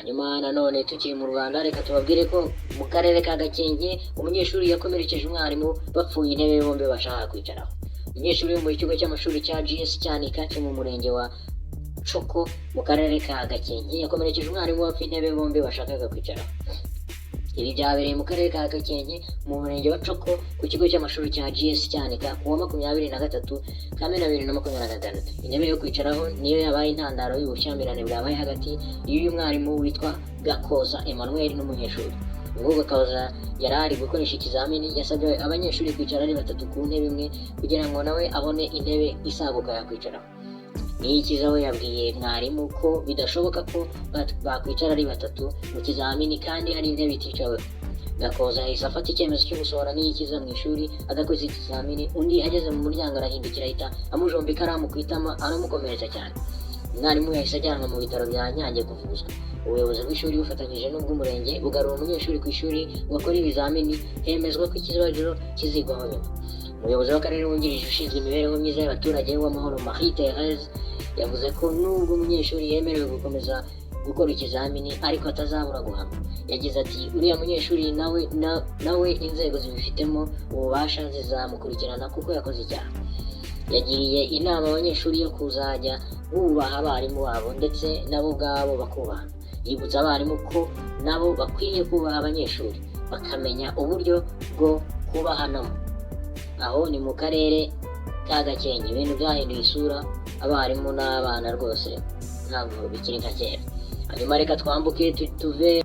Hanyuma nanone tukiri mu Rwanda, reka tubabwire ko mu karere ka Gakenke umunyeshuri yakomerekeje umwarimu bapfuye intebe bombi bashaka kwicaraho. Umunyeshuri wo mu kigo cy'amashuri cya GS Cyanika cyo mu murenge wa Coko mu karere ka Gakenke yakomerekeje umwarimu bapfa intebe bombi bashakaga kwicaraho. Ibi byabereye mu karere ka Gakenke mu murenge wa Coko ku kigo cy'amashuri cya GS Cyanika ku wa 23 Kamena 2026. Intebe yo kwicaraho niyo yabaye intandaro y'ubushyamirane bwabaye hagati y'uyu mwarimu witwa Gakoza Emmanuel n'umunyeshuri. Ubwo Gakoza yari ari gukoresha ikizamini, yasabye abanyeshuri kwicara ari batatu ku ntebe imwe kugira ngo nawe abone intebe isaguka yakwicaraho. Niyikiza we yabwiye mwarimu ko bidashoboka ko bakwicara ari batatu mu kizamini kandi hari intebe iticaweho. Gakoza yahise afata icyemezo cyo gusohora Niyikiza mu ishuri adakoze ikizamini, undi ageze mu muryango arahindukira ahita amujomba ikaramu ku itama, aramukomeretsa cyane. Umwarimu yahise ajyanwa mu bitaro bya Nyange kuvuzwa. Ubuyobozi bw'ishuri bufatanyije n'ubw'umurenge bugarura umunyeshuri ku ishuri ngo akore ibizamini, hemezwa ko ikibazo kizigwaho nyuma. Umuyobozi w'akarere wungirije ushinzwe imibereho myiza y'abaturage, w'Amahoro Marie Therese, yavuze ko nubwo umunyeshuri yemerewe gukomeza gukora ikizamini ariko atazabura guhanwa. Yagize ati: "Uriya munyeshuri nawe nawe inzego zibifitemo ububasha zizamukurikirana kuko yakoze icyaha." Yagiriye inama abanyeshuri yo kuzajya bubaha abarimu babo ndetse nabo ubwabo bakubahana. Yibutsa abarimu ko nabo bakwiye kubaha abanyeshuri, bakamenya uburyo bwo kubahanamo. Aho ni mu karere ka Gakenke, ibintu byahinduye isura, abarimu n'abana rwose ntabwo bikiri nka kera. Hanyuma reka twambuke tuve